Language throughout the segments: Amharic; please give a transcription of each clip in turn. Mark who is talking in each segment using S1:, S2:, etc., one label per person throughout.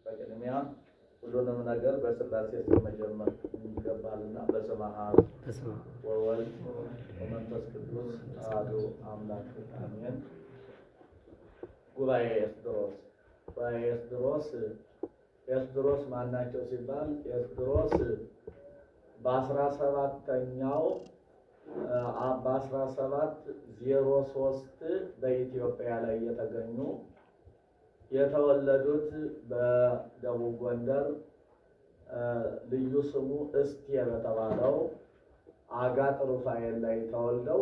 S1: በቅድሚያ ሁሉንም ነገር በሥላሴ ስም መጀመር ይገባልና በስመ አብ ወወልድ ወመንፈስ ቅዱስ አሐዱ አምላክ አሜን። ጉባኤ ኤስድሮስ። ጉባኤ ኤስድሮስ፣ ኤስድሮስ ማናቸው ሲባል ኤስድሮስ በ17ኛው በ1703 በኢትዮጵያ ላይ የተገኙ፣ የተወለዱት በደቡብ ጎንደር ልዩ ስሙ እስቴ በተባለው አጋጥ ሩፋኤል ላይ ተወልደው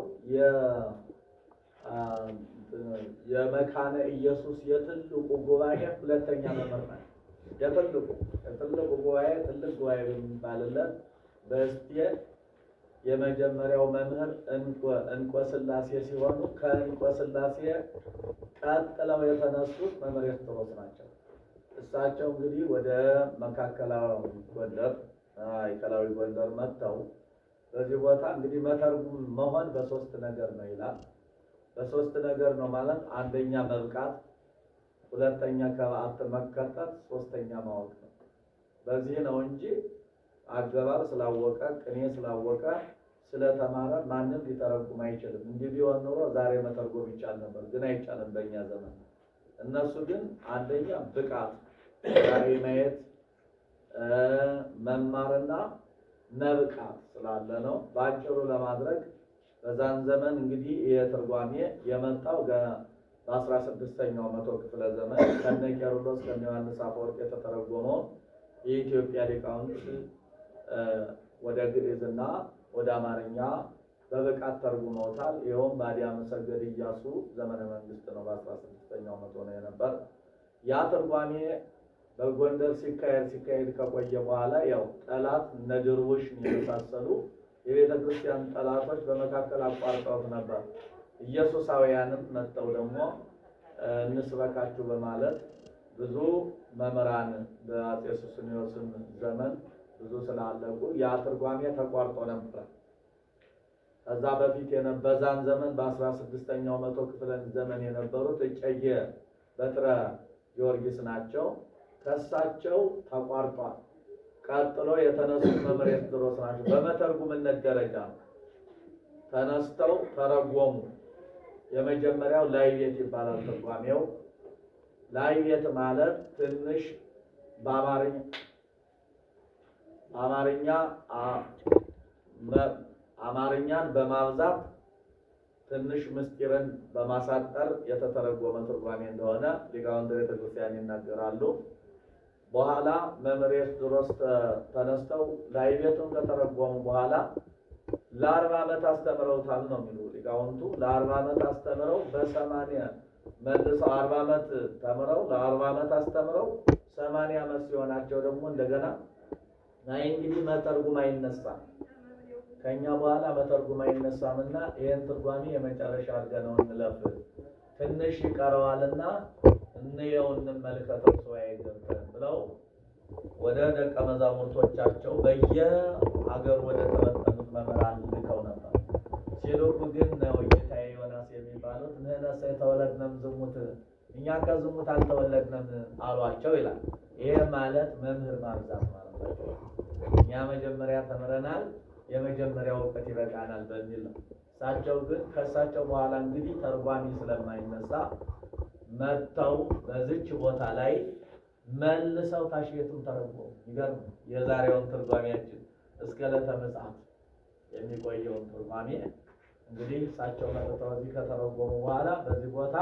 S1: የመካነ ኢየሱስ የትልቁ ጉባኤ ሁለተኛ መምህር ናቸው። የትልቁ ጉባኤ፣ ትልቅ ጉባኤ በሚባልለት በእስቴ የመጀመሪያው መምህር እንቆ ስላሴ ሲሆኑ ከእንቆ ስላሴ ቀጥለው የተነሱት መምህር ኤስድሮስ ናቸው። እሳቸው እንግዲህ ወደ መካከላዊ ጎንደር፣ ማዕከላዊ ጎንደር መጥተው በዚህ ቦታ እንግዲህ መተርጉም መሆን በሶስት ነገር ነው ይላል። በሶስት ነገር ነው ማለት አንደኛ መብቃት፣ ሁለተኛ ከበዓት መከተት፣ ሶስተኛ ማወቅ ነው። በዚህ ነው እንጂ አገባብ ስላወቀ፣ ቅኔ ስላወቀ፣ ስለተማረ ማንም ሊተረጉም አይችልም። እንዲህ ቢሆን ኖሮ ዛሬ መተርጎም ይቻል ነበር፣ ግን አይቻልም በእኛ ዘመን። እነሱ ግን አንደኛ ብቃት፣ ራዕይ ማየት፣ መማርና መብቃት ስላለ ነው። በአጭሩ ለማድረግ በዛን ዘመን እንግዲህ የትርጓሜ የመጣው ገና በ16ኛው መቶ ክፍለ ዘመን ከነ ቄርሎስ ከነ ዮሐንስ አፈወርቅ የተተረጎመው የኢትዮጵያ ሊቃውንት ወደ ግዕዝና ወደ አማርኛ በብቃት ተርጉመውታል። ይኸውም በአዲያም ሰገድ ኢያሱ ዘመነ መንግስት ነው። በ16ኛው መቶ ነው የነበር። ያ ትርጓሜ በጎንደር ሲካሄድ ሲካሄድ ከቆየ በኋላ ያው ጠላት እነ ድርቡሽ የመሳሰሉ የቤተ ክርስቲያን ጠላቶች በመካከል አቋርጠውት ነበር። ኢየሱሳውያንም መጥተው ደግሞ እንስበካችሁ በማለት ብዙ መምህራን በአፄ ሱስንዮስም ዘመን ብዙ ስላለቁ ያ ትርጓሜ ተቋርጦ ነበር። ከዛ በፊት በዛን ዘመን በ16ኛው መቶ ክፍለ ዘመን የነበሩት እጨጌ በትረ ጊዮርጊስ ናቸው። ከሳቸው ተቋርጧል። ቀጥሎ የተነሱ መምህር ኤስድሮስ ናቸው። በመተርጉምነት ደረጃ ተነስተው ተረጎሙ። የመጀመሪያው ላይ ቤት ይባላል ትርጓሜው። ላይ ቤት ማለት ትንሽ በአማርኛ አማርኛ አማርኛን በማብዛት ትንሽ ምስጢርን በማሳጠር የተተረጎመ ትርጓሜ እንደሆነ ሊቃውንተ ቤተክርስቲያን ይናገራሉ። በኋላ መምህር ኤስድሮስ ተነስተው ላይ ቤቱን ከተረጎሙ በኋላ ለ40 ዓመት አስተምረውታል ነው የሚሉ ሊቃውንቱ። ለ40 ዓመት አስተምረው በ80 መልሰው 40 ዓመት ተምረው ለ40 ዓመት አስተምረው 80 ዓመት ሲሆናቸው ደግሞ እንደገና አይ እንግዲህ መተርጉም አይነሳም፣ ከኛ በኋላ መተርጉም አይነሳምና ይሄን ትርጓሜ የመጨረሻ አድርገነው እንለፍ፣ ትንሽ ይቀረዋልና እንየው እንመልከተው ሱባኤ ገብተን ብለው ወደ ደቀ መዛሙርቶቻቸው በየሀገሩ ወደ ተበተኑት መምህራን ልከው ነበር። ሲልኩ ግን ነው ጌታዬ ዮናስ የሚባሉት ንሕነሰ የተወለድነም ዝሙት፣ እኛ ከዝሙት አልተወለድንም አሏቸው ይላል። ይሄ ማለት መምህር ማብዛት ማለት ነው። እኛ መጀመሪያ ተምረናል፣ የመጀመሪያው እውቀት ይበቃናል በሚል ነው። እሳቸው ግን ከእሳቸው በኋላ እንግዲህ ተርጓሚ ስለማይነሳ መጥተው በዚች ቦታ ላይ መልሰው ታሽቤቱን ተረጎሙ። ይገርም የዛሬውን ትርጓሜያችን እስከ ዕለተ ምጽአት የሚቆየውን ትርጓሜ እንግዲህ እሳቸው መጥተው እዚህ ከተረጎሙ በኋላ በዚህ ቦታ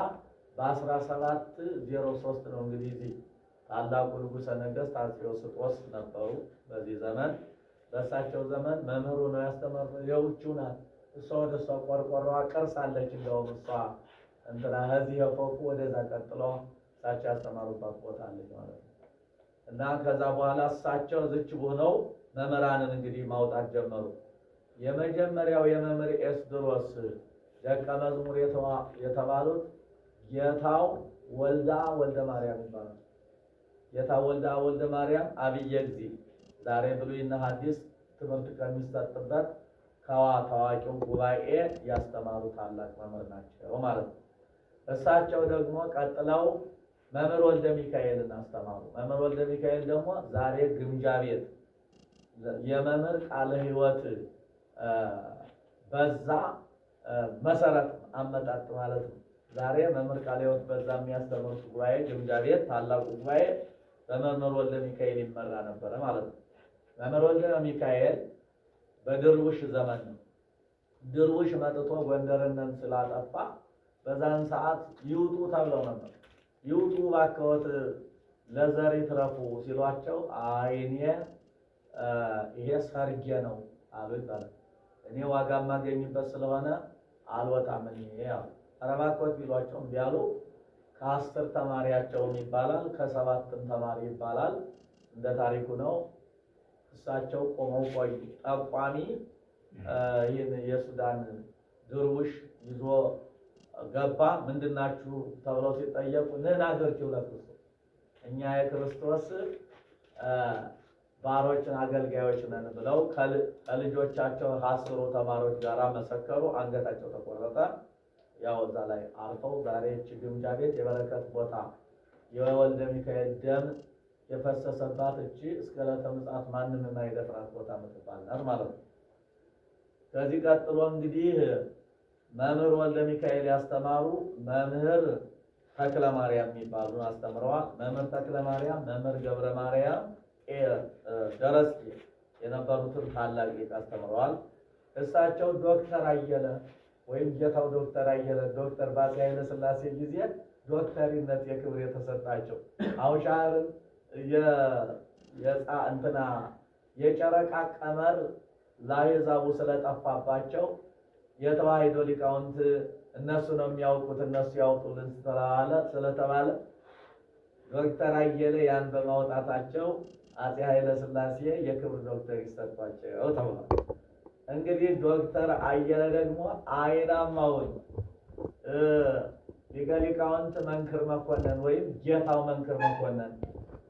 S1: በ1703 ነው እንግዲህ እዚህ ታላቁ ንጉሠ ነገሥት አፄ ዮስጦስ ነበሩ በዚህ ዘመን። በእሳቸው ዘመን መምህሩ ነው ያስተማሩ። የውጭው ናት እሷ፣ ወደ እሷ ቆርቆሮዋ ቅርስ አለች። እንደውም እሷ እንትና ከዚህ የፎቁ ወደዛ ቀጥሎ እሳቸው ያስተማሩባት ቦታ አለች ማለት ነው። እና ከዛ በኋላ እሳቸው ዝች ሆነው መምህራንን እንግዲህ ማውጣት ጀመሩ። የመጀመሪያው የመምህር ኤስድሮስ ደቀ መዝሙር የተባሉት ጌታው ወልዳ ወልደ ማርያም ይባላል። ጌታው ወልዳ ወልደ ማርያም አብየ ጊዜ ዛሬ ብሉይና ሐዲስ ትምህርት ከሚሰጥበት ከዋ ታዋቂው ጉባኤ ያስተማሩ ታላቅ መምህር ናቸው ማለት ነው። እሳቸው ደግሞ ቀጥለው መምህር ወልደ ሚካኤልን አስተማሩ። መምህር ወልደ ሚካኤል ደግሞ ዛሬ ግምጃ ቤት የመምህር ቃለ ሕይወት በዛ መሰረት አመጣጥ ማለት ነው። ዛሬ መምህር ቃለ ሕይወት በዛ የሚያስተምሩት ጉባኤ ግምጃ ቤት ታላቁ ጉባኤ በመምህር ወልደ ሚካኤል ይመራ ነበረ ማለት ነው። መምህር ወልደ ሚካኤል በድርቡሽ ዘመን ነው። ድርቡሽ መጥቶ ጎንደርንን ስላጠፋ በዛን ሰዓት ይውጡ ተብለው ነበር። ይውጡ ባከወት ለዘር ይትረፉ ሲሏቸው አይኔ ይሄ ሰርጌ ነው አሉ ይባላል። እኔ ዋጋ የማገኝበት ስለሆነ አልወጣም እኔ አሉ። ኧረ እባክዎት ቢሏቸው እምቢ አሉ። ከ10 ተማሪያቸውም ይባላል ከ7ም ተማሪ ይባላል እንደ ታሪኩ ነው። እሳቸው ቆመው ቆዩ። ጠቋሚ ይህን የሱዳን ድርቡሽ ይዞ ገባ። ምንድናችሁ ተብለው ሲጠየቁ ንሕነ ለክርስቶስ፣ እኛ የክርስቶስ ባሮችን አገልጋዮች ነን ብለው ከልጆቻቸው 10 ተማሪዎች ጋር መሰከሩ። አንገታቸው ተቆረጠ። ያው እዛ ላይ አርፈው ዛሬ እቺ ግምጃ ቤት የበረከት ቦታ የወልደ ሚካኤል ደም የፈሰሰባት እቺ እስከ ዕለተ ምጽአት ማንም የማይደፍራት ቦታ የምትባል ናት ማለት ነው። ከዚህ ቀጥሎ እንግዲህ መምህር ወልደ ሚካኤል ያስተማሩ መምህር ተክለ ማርያም የሚባሉ አስተምረዋል። መምህር ተክለ ማርያም፣ መምህር ገብረ ማርያም ደረስጌ የነበሩትን ታላቅ ሊቅ አስተምረዋል። እሳቸው ዶክተር አየለ ወይም ጌታው ዶክተር አየለ ዶክተር በአፄ ኃይለ ሥላሴ ጊዜ ዶክተሪነት የክብር የተሰጣቸው አውሻርን እንትና የጨረቃ ቀመር ለአሕዛቡ ስለጠፋባቸው የተዋሕዶ ሊቃውንት እነሱ ነው የሚያውቁት እነሱ ያውጡልን ስለተባለ ዶክተር አየለ ያን በማውጣታቸው አፄ ኃይለ ሥላሴ የክብር ዶክተር ይሰጧቸው ተብሏል። እንግዲህ ዶክተር አየለ ደግሞ አይናማውን ሊቀ ሊቃውንት መንክር መኮንን ወይም ጌታው መንክር መኮንን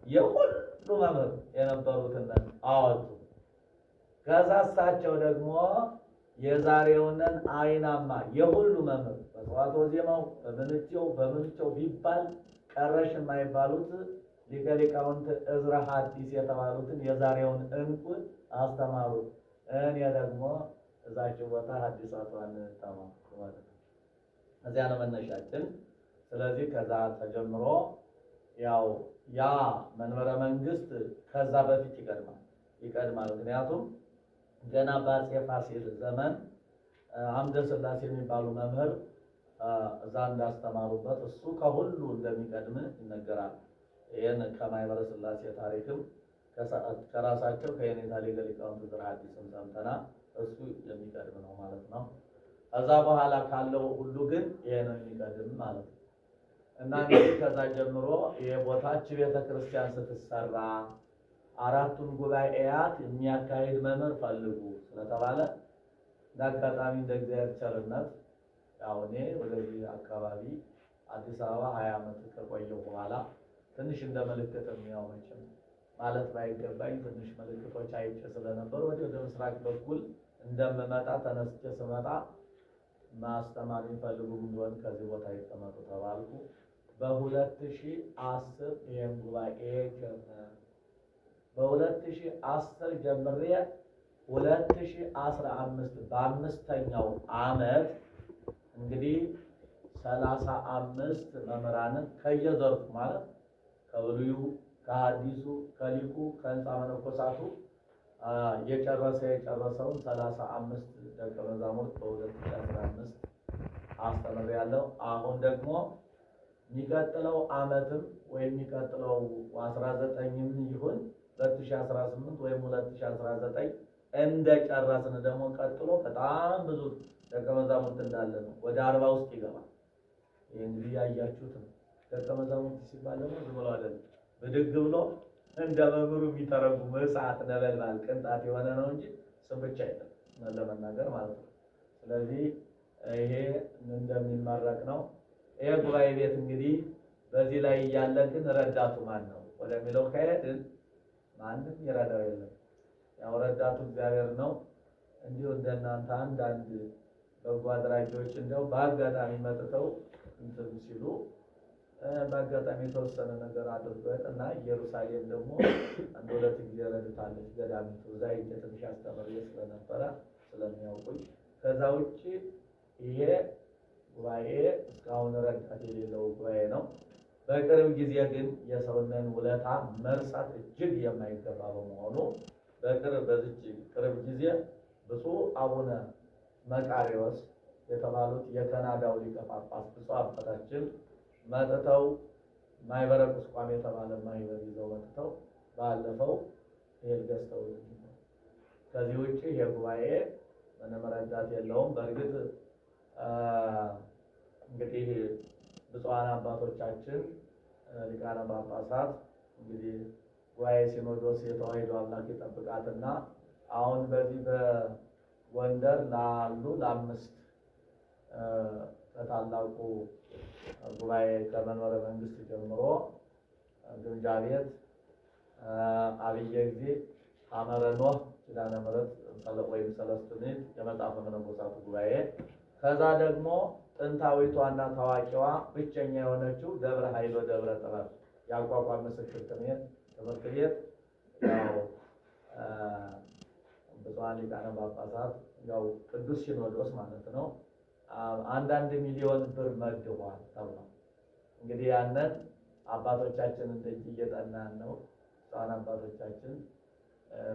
S1: የሁሉ መምህር የነበሩትን አወጡ። ከዛ እሳቸው ደግሞ የዛሬውንን አይናማ የሁሉ መምህር በጽዋትወ ዜማው በምንቸው በምንቸው ቢባል ቀረሽ የማይባሉት ሊቀ ሊቃውንት ዕዝራ ሐዲስ የተባሉትን የዛሬውን እንቁ አስተማሩ። እኔ ደግሞ እዛቸው ቦታ ሐዲሳቷን ተማርኩ ማለት ነው። እዚያ ነው መነሻችን። ስለዚህ ከዛ ተጀምሮ ያው ያ መንበረ መንግስት ከዛ በፊት ይቀድማል። ምክንያቱም ገና በአፄ ፋሲል ዘመን አምደ ሥላሴ የሚባሉ መምህር እዛ እንዳስተማሩበት እሱ ከሁሉ እንደሚቀድም ይነገራል። ይህን ከማኅበረ ሥላሴ ታሪክም ከራሳቸው ከየኔታ ሊቀ ሊቃውንት ዕዝራ ሐዲስም ሰምተናል። እሱ የሚቀድም ነው ማለት ነው። ከዛ በኋላ ካለው ሁሉ ግን ይሄ ነው የሚቀድም ማለት ነው። እና እንግዲህ ከዛ ጀምሮ ይሄ ቦታች ቤተክርስቲያን ስትሰራ አራቱን ጉባኤያት የሚያካሂድ መምህር ፈልጉ ስለተባለ እንዳጋጣሚ እንደ እግዚአብሔር ቸርነት ያው እኔ ወደዚህ አካባቢ አዲስ አበባ 20 ዓመት ከቆየሁ በኋላ ትንሽ እንደ ምልክት ያው መቼም ማለት ባይገባኝ ትንሽ ምልክቶች አይቼ ስለነበር ወደ ምስራቅ በኩል እንደምመጣ ተነስቼ ስመጣ ማስተማር የሚፈልጉ እንደሆን ከዚህ ቦታ ይቀመጡ ተባልኩ። በ2010 ይሄን ጉባኤ ጀመር። በ2010 ጀምሬ 2015 በአምስተኛው ዓመት እንግዲህ 35 መምህራንን ከየዘርፉ ማለት ከብሉዩ ከሐዲሱ ከሊቁ ከህንፃ መነኮሳቱ የጨረሰውን 35 ደቀ መዛሙርት በ2015 አስተምሬያለሁ። አሁን ደግሞ የሚቀጥለው ዓመትም ወይም የሚቀጥለው 19ም ይሁን 2018 ወይም 2019 እንደጨረስን ደግሞ ቀጥሎ በጣም ብዙ ደቀ መዛሙርት እንዳለ ነው። ወደ 40 ውስጥ ይገባል። ይሄ እንግዲህ ያያችሁት ነው። ደቀ መዛሙርት ሲባል ደግሞ ዝም ብሎ አይደለም፣ ብድግ ብሎ እንደ መምህሩ የሚተረጉም እሳት ነበልባል ቅንጣት የሆነ ነው እንጂ ስም ብቻ አይደለም ለመናገር ማለት ነው። ስለዚህ ይሄ እንደሚመረቅ ነው። ይሄ ጉባኤ ቤት እንግዲህ በዚህ ላይ እያለ ግን ረዳቱ ማን ነው ወደሚለው ከሄድን ማንም ይረዳው የለም። ያው ረዳቱ እግዚአብሔር ነው። እንዲሁ እንደናንተ አንዳንድ በጎ አድራጊዎች እንደው በአጋጣሚ መጥተው እንትን ሲሉ በአጋጣሚ የተወሰነ ነገር አድርገን እና ኢየሩሳሌም ደግሞ አንድ ሁለት ጊዜ ረድታለች ገዳሚቱ። እዛ ሄጄ ትንሽ አስተምሬ ስለነበረ ስለሚያውቁኝ፣ ከዛ ውጭ ይሄ ጉባኤ እስካሁን ረዳት የሌለው ጉባኤ ነው። በቅርብ ጊዜ ግን የሰውነን ውለታ መርሳት እጅግ የማይገባ በመሆኑ በቅርብ በዚች ቅርብ ጊዜ ብፁዕ አቡነ መቃሪዎስ የተባሉት የካናዳው ሊቀ ጳጳስ ብፁዕ አባታችን መጥተው ማህበረ ቁስቋም የተባለ ማህበር ይዘው መጥተው ባለፈው እህል ገዝተው፣ ከዚህ ውጭ ይሄ ጉባኤ ምንም ረዳት የለውም። በእርግጥ እንግዲህ ብፁዓን አባቶቻችን ሊቃነ ጳጳሳት እንግዲህ ጉባኤ ሲኖዶስ የተዋሕዶ አምላክ ይጠብቃትና አሁን በዚህ በጎንደር ላሉ ለአምስት ከታላቁ ጉባኤ ከመንበረ መንግስት ጀምሮ ግምጃ ቤት፣ አብየ ጊዜ፣ ሐመረ ኖህ፣ ኪዳነ ምሕረት ወይም ሰለስቱ ምዕት የመጽሐፈ መነኮሳቱ ጉባኤ፣ ከዛ ደግሞ ጥንታዊቷና ታዋቂዋ ብቸኛ የሆነችው ደብረ ኃይል ደብረ ጥበብ የአቋቋም ምስክር ትምህርት ቤት ያው ብፁዓን ሊቃነ ጳጳሳት ያው ቅዱስ ሲኖዶስ ማለት ነው አንዳንድ ሚሊዮን ብር መድቧል ተብሏል። እንግዲህ ያንን አባቶቻችን እንደዚህ እየጠናን ነው። ብፁዓን አባቶቻችን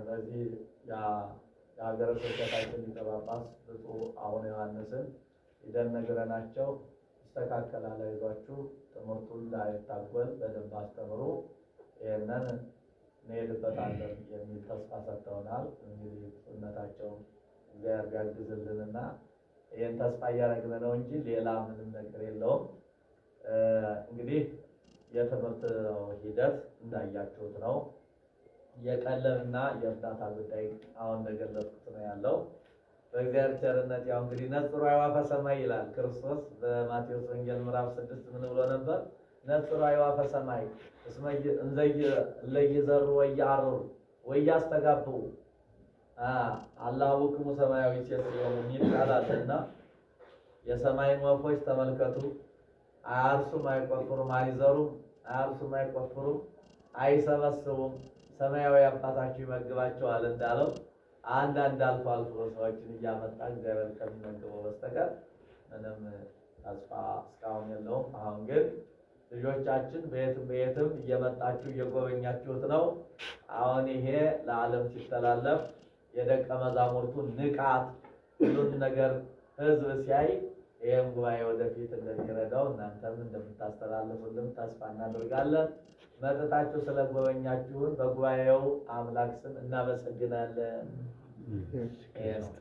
S1: በዚህ የሀገረ ስብከታችን ሊቀ ጳጳስ ብፁዕ አቡነ ዮሐንስን ሂደን ነግረናቸው ይስተካከላል፣ አይዟችሁ፣ ትምህርቱን እንዳይታጎል በደንብ አስተምሩ፣ ይህንን እንሄድበታለን የሚል ተስፋ ሰጥተውናል። እንግዲህ ብፁዕነታቸው እግዚአብሔር ቢያግዝልንና ይህን ተስፋ እያደረግን ነው እንጂ ሌላ ምንም ነገር የለውም። እንግዲህ የትምህርት ሂደት እንዳያችሁት ነው። የቀለብና የእርዳታ ጉዳይ አሁን እንደገለጽኩት ነው ያለው። በእግዚአብሔር ቸርነት ያው እንግዲህ ነጽሩ አዕዋፈ ሰማይ ይላል ክርስቶስ በማቴዎስ ወንጌል ምዕራፍ 6 ምን ብሎ ነበር? ነጽሩ አዕዋፈ ሰማይ እስመ እለ ይዘሩ ወያዕርሩ ወያስተጋብኡ አላቡክሙ ሰማያዊ ሲሆኑ የሚል ቃል አለና የሰማይን ወፎች ተመልከቱ፣ አያርሱም፣ አይቆፍሩም፣ አይዘሩም፣ አያርሱም፣ አይቆፍሩም፣ አይሰበስቡም፣ ሰማያዊ አባታችሁ ይመግባቸዋል እንዳለው አንዳንድ አልፎ አልፎ ሰዎችን እያመጣ እግዚአብሔር ከሚመግበው በስተቀር ምንም ተስፋ እስካሁን የለውም። አሁን ግን ልጆቻችን በየትም በየትም እየመጣችሁ እየጎበኛችሁት ነው። አሁን ይሄ ለዓለም ሲተላለፍ የደቀ መዛሙርቱ ንቃት ሁሉን ነገር ሕዝብ ሲያይ ይህም ጉባኤ ወደፊት እንደሚረዳው እናንተም እንደምታስተላልፉልን ተስፋ እናደርጋለን። መጥታችሁ ስለጎበኛችሁን በጉባኤው አምላክ ስም እናመሰግናለን። ይሄ ነው።